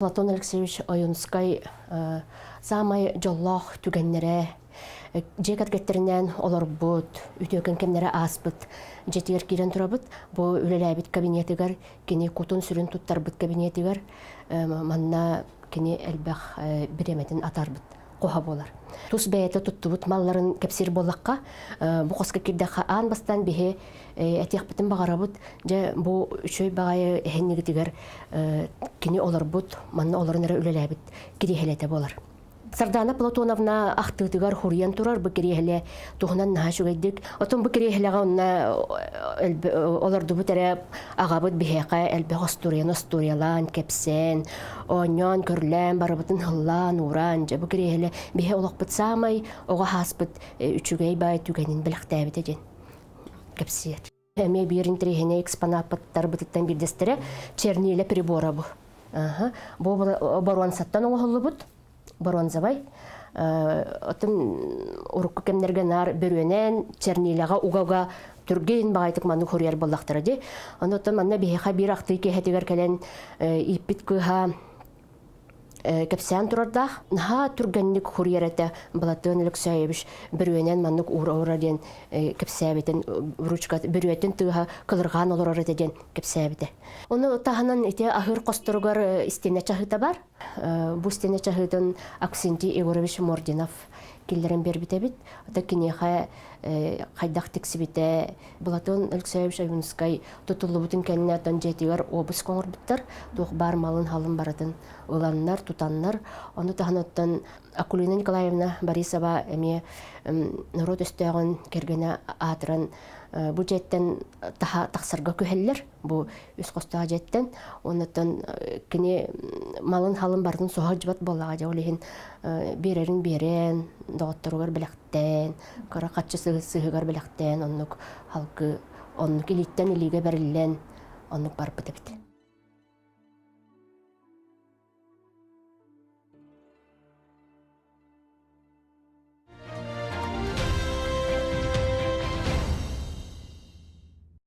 Платон Алексеевич Ойуунускай саамай дьоллоох түгэннэрэ дьиэ кэргэттэринээн олорбут, үтүөкэн кэмнэрэ ааспыт дьиэтигэр киирэн турабыт. Бу үлэлээбит кабинетыгар, кини кутун-сүрүн туттарбыт кабинетыгар манна кини элбэх бириэмэтин атаарбыт хоһо буолар. Тус бэйэтэ туттубут малларын кэпсиир буоллахха, бу хоско киирдэххэ аан бастаан биһи этиэхпитин баҕарабыт. Дьэ, бу үчүгэй баҕайы эһэннигитигэр кини олорбут, манна олорон эрэ үлэлээбит кириэһилэтэ буолар. Сардаана Платоновна ахтыытыгар хуруйан турар бу кириэһилэ туһунан наһаа үчүгэйдик. Отон бу кириэһилэҕэ онно олордубут эрэ аҕабыт биһиэхэ элбэх остуоруйаны остуоруйалаан, кэпсээн, оонньоон, көрүлээн, барыбытын һыллаан, уураан, дьэ бу кириэһилэ биһи олохпут саамай оҕо ааспыт үчүгэй баай түгэнин бэлэхтээбитэ диэн кэпсиэр. Эмиэ биир интэриэһинэй экспонаттарбытыттан биирдэстэрэ чернилэ прибора бу. Бу боруонсаттан оҥоһуллубут боруонзабай. Оттон урукку кэмнэргэ наар бөрүөнэн чернилэҕэ уга-уга түргэн баҕайытык маннык хоруйар буоллахтара дии. Онон манна биһиэхэ биир ахтыы киэһэтигэр кэлэн ииппит кыыһа кэпсээн турардаах. Наһаа түргэнник хуруйар этэ Балатыан Алексеевич бүрүөнэн маннык уура-уура диэн кэпсээбитин ручка бүрүөтүн тыаһа кылырҕаан олорор этэ диэн кэпсээбитэ. Ону таһынан ити аһыыр хосторугар истиэнэ чаһыыта бар. Бу истиэнэ чаһыытын Аксентий Егорович Мординов киллэрэн биэрбит эбит. Ата киниэхэ хайдах тиксибитэ Платон Алексеевич Ойуунускай тутуллубутун кэннэ оттон дьиэтигэр обыск оҥорбуттар, туох баар малын-халын барытын ыланнар, тутаннар. Ону таһынан оттон Акулина Николаевна Борисова эмиэ норуот өстөөҕүн кэргэнэ аатыран бу дьиэттэн таха тахсарга күһэллэр, бу үс хостоох дьиэттэн. Оннуттан кини малын-халын барытын соһо сылдьыбат буоллаҕа дьэ, ол иһин биэрэрин биэрэн, доҕотторугар бэлэхтээн, кыра хаччы сыһыгар бэлэхтээн оннук халгы оннук илииттэн илиигэ бэриллэн оннук барбыт эбит.